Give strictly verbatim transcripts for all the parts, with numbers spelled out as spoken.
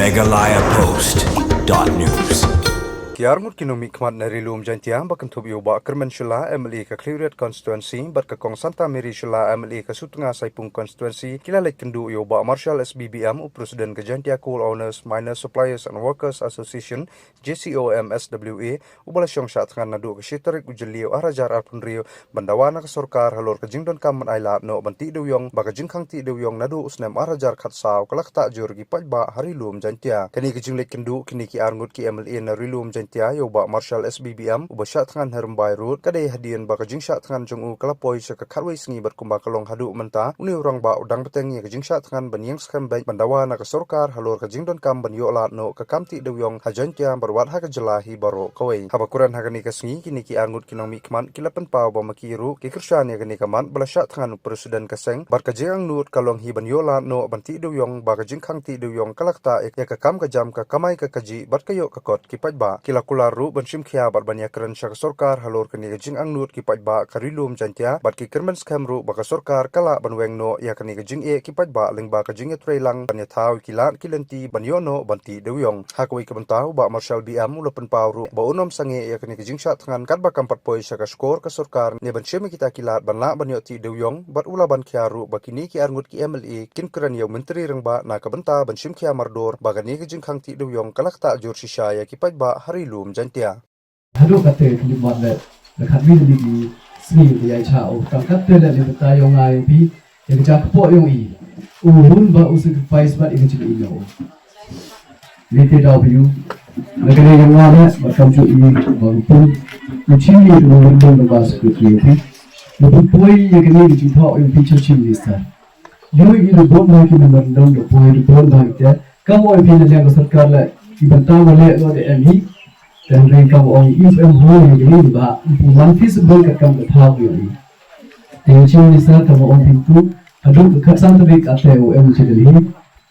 Meghalaya Post dot news. Ki arngut ki nongmihkhmat na Ri Lum Jaintia ba kynthup ïa u Bah Kyrmen Shylla, M L A ka Khliehriat Constituency, bad ka Kong Santa Mary Shylla, M L A ka Sutnga Saipung Constituency, ki la leit kynduh ïa u Bah Marshal S B B M, u President ka Jaintia Coal Owners, Miners, Suppliers and Workers Association, J C O M S W A, uba la shong shah thngan naduh ka shi tarik u Jylliew ar hajar arphew hynriew, ban dawa na ka sorkar halor ka jingdonkam ban ailad noh ban tih dewiong ba ka jingkhang tih dewiong naduh u snem ar hajar khatsaw ka la ktah jur ïa ki paidbah ha Ri Lum Jaintia. Kane ka jingleit kynduh kine ki arngut ki M L A na Ri Lum Jaintia ïa u Bah Marshal S B B M uba shah thngan ha Rymbai Road, ka dei hadien ba ka jingshah thngan jong u ka la poi sha ka khatwei sngi bad kumba ka long haduh mynta, une u rangbah u dang bteng ïa ka jingshah thngan ban ïeng skhem beit ban dawa na ka sorkar halor ka jingdonkam ban ïoh lad noh ka kam tih dewiong ha Jaintia bad wat ha ka jylla hi baroh kawei. Haba kren ha kane ka sngi, kine ki arngut ki nongmihkhmat ki la pynpaw ba ma ki ruh ki kyrshan ïa kane ka mat ba la shah thngan u President ka seng, bad ka jingangnud ka long hi ban ïoh lad noh ban tih dewiong ba ka jingkhang tih dewiong ka la ktah ïa ka kam ka jam, ka kamai ka kajih bad ka ïoh ka kot ki paidbah. Ki la kular ruh ban shim khia bad ban ïakren sha ka sorkar halor kane ka jingangnud ki paidbah ka Ri Lum Jaintia, bad ki kyrmen skhem ruh ba ka sorkar ka lah ban weng noh ïa kane ka jingeh ki paidbah lyngba ka jingïatreilang ban ïathaw ïa ki lad ki lynti ban ïoh noh ban tih dewiong. Ha kawei ka bynta, u Bah Marshal B M u la pynpaw ruh ba un ym sangeh ïa kane ka jingshah thngan katba kam pat poi sha ka shkor ka sorkar ne ban shim ïa kita ki lad ban lah ban ïoh tih dewiong, bad u la ban khia ruh ba kine ki arngut ki M L A kin kren ïa u Myntri Rangbah na ka bynta ban shim khia mardor ba kane ka jingkhang tih dewiong ka la ktah jur shisha ïa ki paidbah ha Ri Lum Jaintia. Haduh katte ka limmat leh, la khatwei tylli ki sngi ka ïai chah, oh, tang katte leh, leh bynta ïong nga ïong phi, ïa ka jaka pok ïong i. U hun bad u sacrifice bad ïa ka jingim ïong u. Lehse daw phi ïoh, na ka liang ïong nga leh, bad kam ju i, bad u pun, u chim i, u rindong da ba secretary ïong phi. U pun poi ïa kane ka jingthoh ïong phi cha Chief Minister. Ïoh i da bun bha ki memorandum, da poi da bun bha ki te. Kam oi phi na liang ka sorkar leh, i bynta ba leh, leh da em hi. Te hynrei kam ong i em hoi ïa kane ba, u man feasible katkam ka thaw ïa i. Te u Chief Minister kam ong phi tu, haduh ka khatsan tarik ate u em cha Delhi.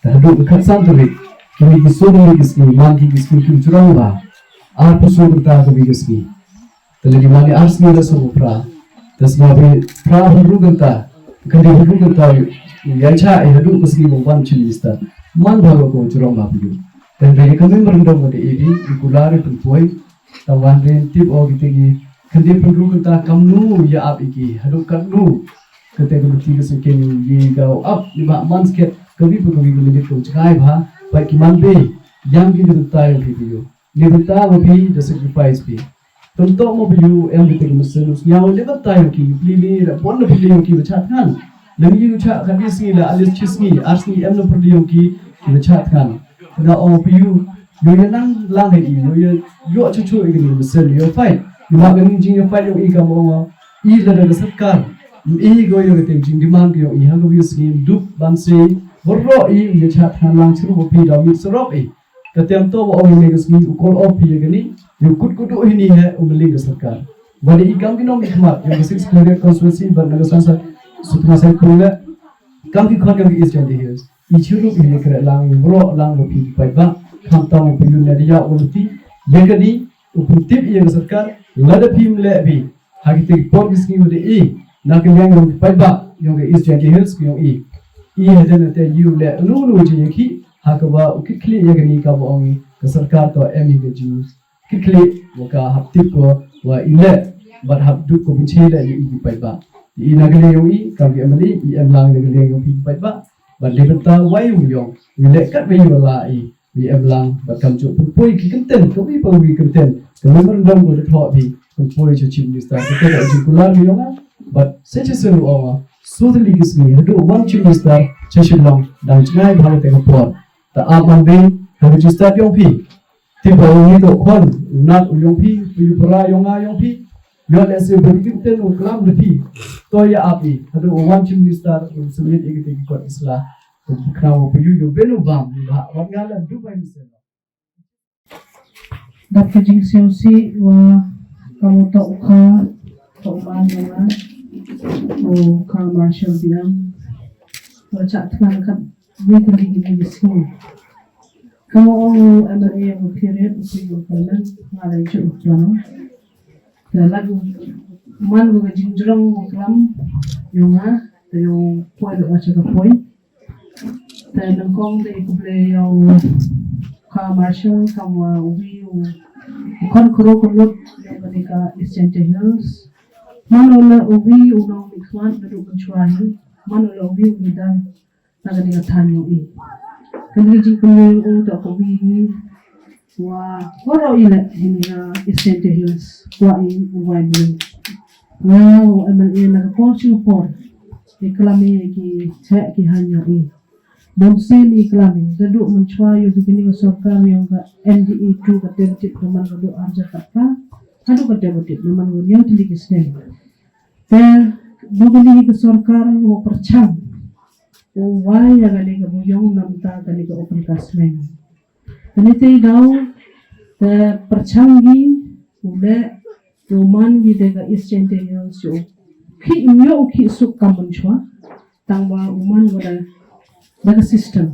Te haduh ka khatsan tarik, kine ki soo tylli ki sngi, man ki ki sngi ki jrong bha. Arphew soo kynta kawei ka sngi. Te lada man ïa ar sngi la soo phra. Te sngewbha phra hynriew kynta. Khyndai hynriew kynta ïa chah ïa haduh ka sngi ba wan Chief Minister. Man bha ka jrong bha phi ïoh. Te hynrei ka memorandum ka dei i phi, i kular i pynpoi. Tang wan rin tip o kite ki khyndai hynriew kynta kamnu ïa ap ïa ki, haduh katnu. Kate ka bynta ka sengkien ïa ka ap ïa ba man skhet kawi pa kawi ka minit ka jngai bha, ba ki man bei ïam ki bynta ïa phi phi ïoh. Ni bynta ba phi da sacrifice phi. Tymtoh mo phi ïoh em kite ki mynsiem u sñiaw ni bynta ïa ki pli ni da pon da pli ïa ki ba chah thngan. Lem ïa ki chah ka ni sngi la alis chi sngi, ar sngi em na pyrdi ïa ki ki ba chah thngan. Nga ong phi ïoh, ïoh ïa nang lang ha i, ïoh ïa ïoh chu chu ïa ki mynsiem ïoh fight. Ïoh ma ka ni jing ïoh fight ïoh i ka mo nga. I la da ka sorkar. I go ïoh kite jing demand ïoh i ha ka wi sngi dup ban se. Boro i ïa chah thngan lang chru ba phi da wi sorok i. Ka tem to ba ong ïa ka sngi u call off ïa kani, ïa u kut kudu hini he u mling ka sorkar. Ba dei i kam ki nongmihkhmat ïa ka Six Khliehriat constituency bad na ka san sa Sutnga Saipung le kam ki khon ïa ka East Jaintia Hills. I chirup ïa ka kreh lang, ïa bro lang ba phi paidbah, khamtam ba phi ïa u na dia u lati ïa kani, u pyntip ïa ka sorkar, lada phim leh phi. Ha kite ki por ki sngi ba dei i na ka liang yong ki paidbah yong ka East Jaintia Hills ki yong i. I hadien te ïa u leh unu unu jingïakhih ha kaba u kitkhlieh ïa kani kaba ong i ka sorkar to em i ka jingkitkhlieh wa ka hap tip ko wa i leh bad hap duk ko pynche leh ïa i ki paidbah. I na ka liang yong i kam ki M L A i em lang na ka liang yong ki paidbah bad leh bynta wa i u yong i leh kat wa i wa la i. Wi em lang bad kam ju pynpoi ki kyntien, ka wi pa wi kyntien ka memorandum ko da thoh phi pynpoi cha Chief Minister. Ka ka jingkular wi yong nga bad sa cha selu ong nga, so tylli ki sngi haduh wan Chief Minister cha Shillong dang jngai bha te ka por. Ta ap man bei ha ka jingstad yong phi. Te ba u ngi to khon u nat u yong phi, u para yong nga yong phi. Ïoh lehse ba ki kyntien u klam da phi. To ïa ap i haduh wan Chief Minister u submit ïa kite ki kot ki sla. Khnang ba phi ïoh ïoh ben u bam ba wat nga la du bai ni sel. Dap ka jingsngewsih wa ka mut u kha, ka u man yong nga, u kha Marshal Biang. Wa chah thngan kat wi tylli ki sngi. Ka ong u M L A yong u period u phi u parliament nga la ju u plan. Te la u man u ka jingjrong u klam yong nga te u poi u acha ka poi. Te nyngkong te i khublei ïa u Ka Marshall, ka wa uwi u khon kro kro lut ïa kane ka East Jaintia Hills. Mano la uwi u nong mihkhmat naduh mynshwa hi. Mano la uwi u leader na kane ka thaiñ ïong i. Kane ka jingkynmaw ïong u ta ka uwi hi. Wa koro i leh hini ka East Jaintia Hills. Wa i u wai bri. Nga u M L A na ka por shu por. I klam i ki chek ki haiñ ïong i. Bun sien i klam i, naduh mynshwa ïoh bad kane ka sorkar ïong ka N D A two ka tep tip naman ka duh arja katta, haduh ka tep tip naman ka ñiew tylli ki snem. Te duh kane ka sorkar wa pyrshang u wai ïa kane ka bujong namta kane ka open cast mine. Kane te i daw te pyrshang gi u leh u man gi te ka East Jaintia Hills u khih ñiew u khih suk kam mynshwa. Tang wa u man wa da da ka system.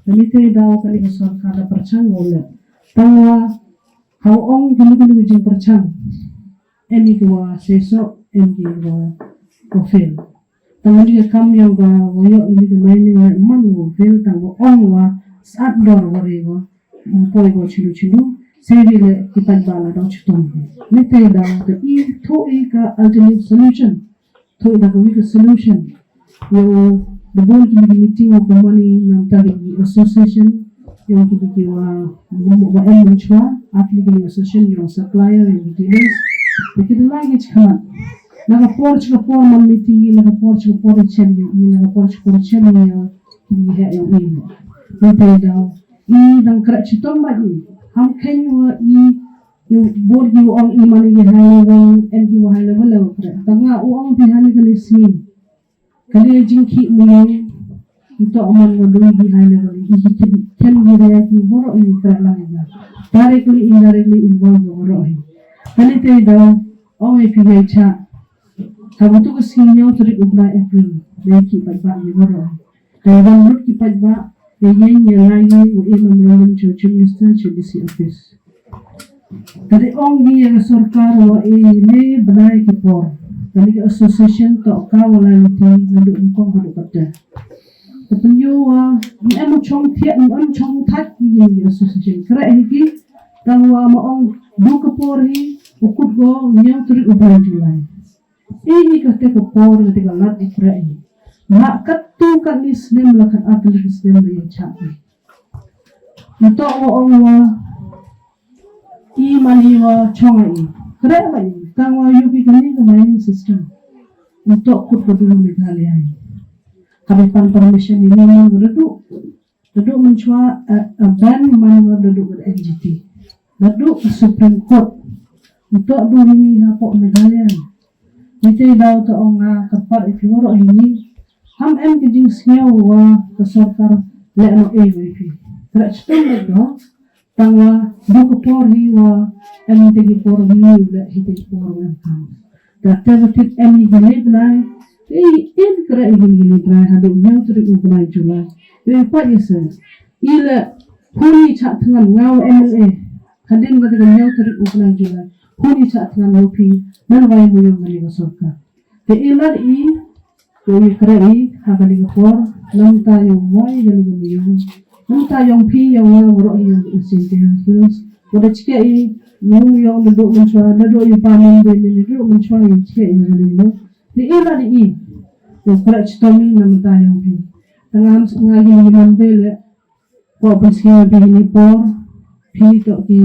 Kane te daw kane ka sorkar da pyrshang wa leh. Tang wa ha u ong kane kane ka jingpyrshang. Em i ka wa seisoh, em i ka wa fail. Tang wa ni ka kam ïong ka wa ïoh i ni ka mining wa man wa fail tang wa ong wa sat dor wa re wa. Poi wa chilu chilu. Sei ri le ki paidbah la dang chitom. Ni te daw ka i tho i ka alternate solution. Tho i da ka wi ka solution. Ïa u da bun ki meeting wa kumani namta ki association. Ïa ki ki wa wa em mynshwa at li ki association ïa supplier ïa dealers. Ïa ki da lai ki chikmat. Na ka por chika por man meeting ïa na ka por chika por chen ïa ïa na ka por chika por chen ïa ki he ïa ïa. Ni te daw i dang kra chitom ba i. Ham ken wa i Ïa u bor ïa u ong i man ïa high level, em ïa u high level level kre. Tang nga u ong phi hane kane sngi. Kane jingkhih muyong. Nto man wa doi ïa high level. Ïa ki khen ïa ria ki boro ïa kre lang ïa. Directly, indirectly involved wa boro ïa. Kane te da ong ïa phi ïa cha. Ka batu ka sngi ñiew tarik u bnai April. Dei ki pat ba ïa boro ïa. Ka wan lut ki paidbah ïa ïeng ïa la ïeng wa e memorandum cha u Chief Minister cha D C office. Ka dei ong hi ïa ka sorkar wa e ne bnai ki por. Kane ka association to ka wa la luti naduh nyngkong haduh katta. Ka pynïoh wa em u chong thiah em u chong thait ïa ki association. Kre hi ki tang wa ma ong du ka por hi u kut go ñiew tarik u bnai July. Ini ka te ka por ka te ka lat i kre i. Ma kat tu kat ni snem la kat atu ni snem la yang chak i. Nto wa ong wa i mani wa chong i. Kre ma i. Tang wa yu ki kani ka mining system. Nto kut ka dulu Meghalaya i. Kami pan permission ini ni wa dadu. Dadu menchwa a ban man wa dadu ka N G T. Dadu ka Supreme Court. Nto du ini ha ko Meghalaya. Nite daw ta ong nga kyrpad ïa ki waroh ïa ngi. Ham em ki jingsngew wa ka sorkar leh noh ei wa ïa phi. Kra chitom leh noh. Tang wa du ka por hi wa em te ki por hi u leh hi te ki por wa em kam. Da te wa tip em ïa ki leh bnai. Ei em kra ïa ki leh bnai haduh ñiew tarik u bnai July. Ei pat ïa se. I leh hun i chah thngan nga wa M L A. Hadien ka te ka ñiew tarik u bnai July. Hun i chah thngan wa phi. Nan wa ïa mu ïa nga ni ka sorkar. Te i lad i, te i kra i, ha kani ka por, namta ïong wa i kani ka muyong. Namta ïong phi ïong nga waroh i ïong i sin te ïong hills. Wa da chike i, ïong ïong da dok menchwa, da dok i pa men de men da dok menchwa i chike i kani ka. Te i lad i, te kra chitom i namta ïong phi. Tang am nga i ni man be le, ko pynskhem phi ni por, phi to ki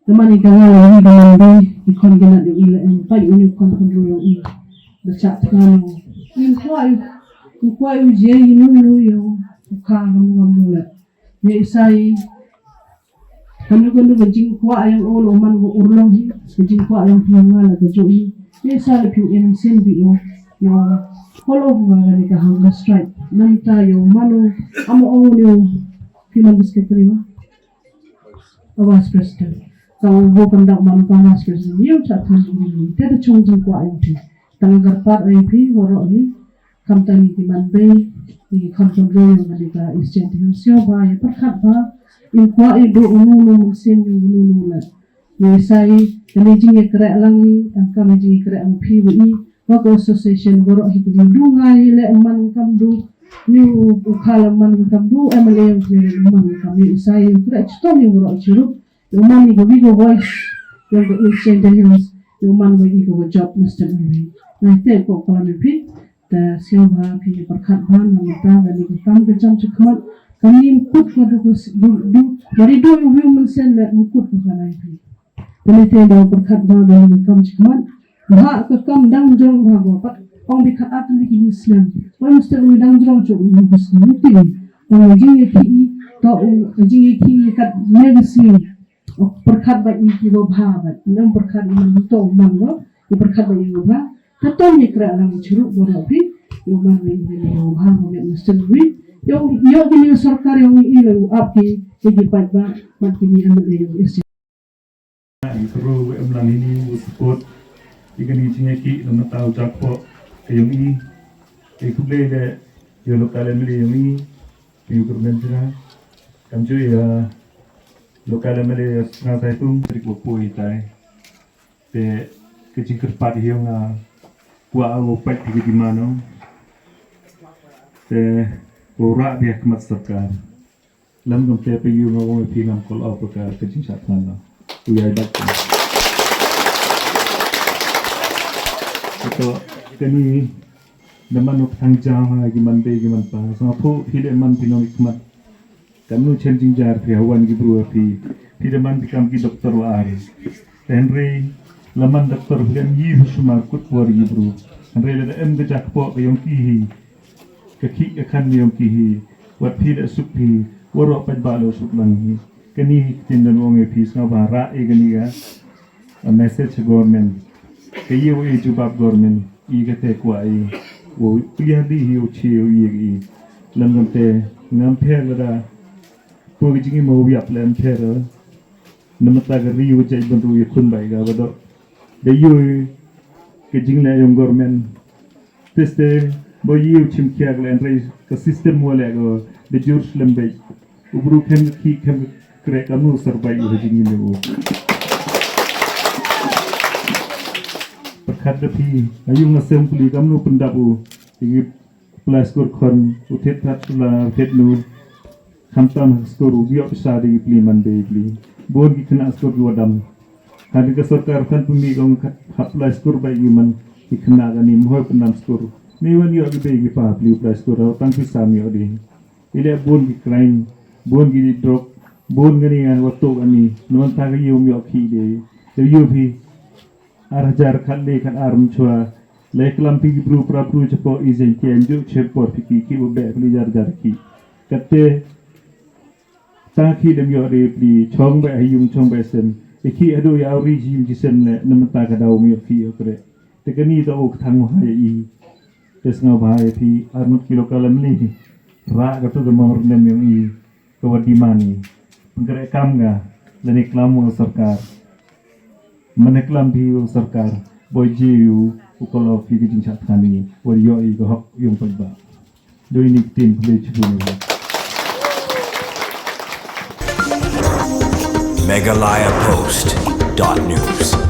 Te mane ka nga la ïa ka man dei i khon ki nat ïong i la em pat uni u khon khynroo ïong i. Da chah thngan ïong i. Ngin kwah ïa u kwah ïa u je ïa nu nu ïong u kha kam kam nu la. Ïa i sa i. Kanu kanu ka jingkwah ïong u la u man ka urlong hi. Ka jingkwah ïong phi nga la ka jong i. Ïa i sa la phi u em sien bi ïong. Ïong. Kolo nga ka ni ka hunger strike. Nanta ïong manu. Amo ong ni u. Phi man biskit teri ma. Ka Vice President. Ka u bo kan dak man ka Vice President. Ïa u cha than ïa u. Te da chung jingkwah ïa u ti. Tang kyrpad ïa phi waroh hi. Kam tang ki man bei. Ki kham kham roi ïa ka dei ka exchange. Ïa sio ba ïa pyrkhat ba. Ïa kwah ïa do unu unu mynsiem ïa unu unu la. Ïa sa ïa kane jingïakhreh lang ïa. Tang kam ïa jingïakhreh ïa phi wa ïa. Wa ka association waroh hi ka du ngai leh man kam du. Ni u kha la man ka kam du M L A yong kre man ka kam ni u sai u kre chitom ni u ro chirup u man ni ka wi ka voice yong ka East Jaintia Hills u man ka i ka wa job Mister Uri. Na te ko ko ni phi ta siang ba phi ni perkhat ba na mata ga ni ka kam ka jam chikmat kami kut ka du ka du du mari du u wi man sen la kut ka ka nai phi. Kane te da perkhat ba da ni kam chikmat ba ka kam dang jrong ba ba pat ong bi khat at ni ki snem. Wai mesti ni dang jrong chok ni ki snem ni ti. Tang jing ye ki to jing ye ki kat ne ki snem. Perkhat ba i ki ba ba ba nang perkhat ni to man ba i perkhat ba i ba. Ka to ni kra lang churu ba ba pi. Yo man ni ni ba ba ba mesti ni. Yo yo ki ni sorkar yo ni i la ap ki ki pat ba mat ki ni M L A yo. Ïa ki bru em lang ini u support ïa kane ka jingïakhih na mynta u jackpot ka ïong i. Ïa khublei leh ïa u local M L A ïong i, ïa u Gurmendra. Kam ju ïa u local M L A ïa Sna Saitung ri ko poi tai. Te ka jingkyrpad ïong a kwah u pait ïa ka demand. Te ko rah bia khmat sorkar. Lam kam te pa yu nga wong phi ngam kol au ka ka jing shat nan la. U yai bak. Ko kani da man u thang jam ha gi man be gi man pa. Sa phu phi le man phi nong khmat. Kam nu chen jing jar phi hawan gi bru phi. Phi da man phi kam gi doktor wa ar. Henry la man doktor phi em yi sumar kut por gi bru. Henry la da em ga jak po ka yong ki hi. Ka khih ka khan ïong ki hi wat phi da suk phi. Waroh pat ba lo suk lang hi. Kani hi ktien don wong e phi sngewbha rah e kani ka a message government. Ka ïew e jubab government i ka te kwah i. Wo clearly hi u chi u i i. Lam kam te ngam pher la da. Pu ka jing i mo wiap lem pher. Namata ka ri u jai ban ru i khun bai ka ba do. Da ïew ka jing le ïong government. Teste bo ïew chim kiak le andre ka system mo le ko da Jerusalem be. U bru khem ki khem krek kam nu sar bai u jing ni u. Perkhat da phi ayung assembly kam nu pendap u. Igi plaskur khon u thet that sula thet nu. Khamtam ha skur u biok pisa da igi pli man be igi pli. Bon ki kena skur dua dam. Hadi ka sorkar kan pumi kong hapla skur ba igi man ki kena kani mohoi penam skur. Ni wan yok ibe igi pa pli pla skur hau tang pisa mi odi. Ile bon ki crime, bon ki drug, bon kani ngan watu kani. Nuan ta ka yum yok ki de. Te yum hi. Ar hajar khat le khat ar mchua. Le klam pi ki bru pra bru chapo izen ki anju chepor pi ki ki u be pli jar jar ki. Kate Ta ki dem yo re pli chong ba ha yung chong ba sen. E ki ado ya ri ji yung ji sen le na mata ka dau mi ki yo kre. Te kani da ok thang ha ya i. Te snga ba ya phi armut kilo kalam ni. Ra ka tu da mor nem yung i. Ka wa di mani. Pengkre kam ga le ni klam wa sorkar. Mane klam phi wa sorkar. Boy ji yu u kolo phi ki jing chat thani. Wa yo i ka hok yung pagba. Doi ni ktien pule chibu ni. Meghalaya Post dot news.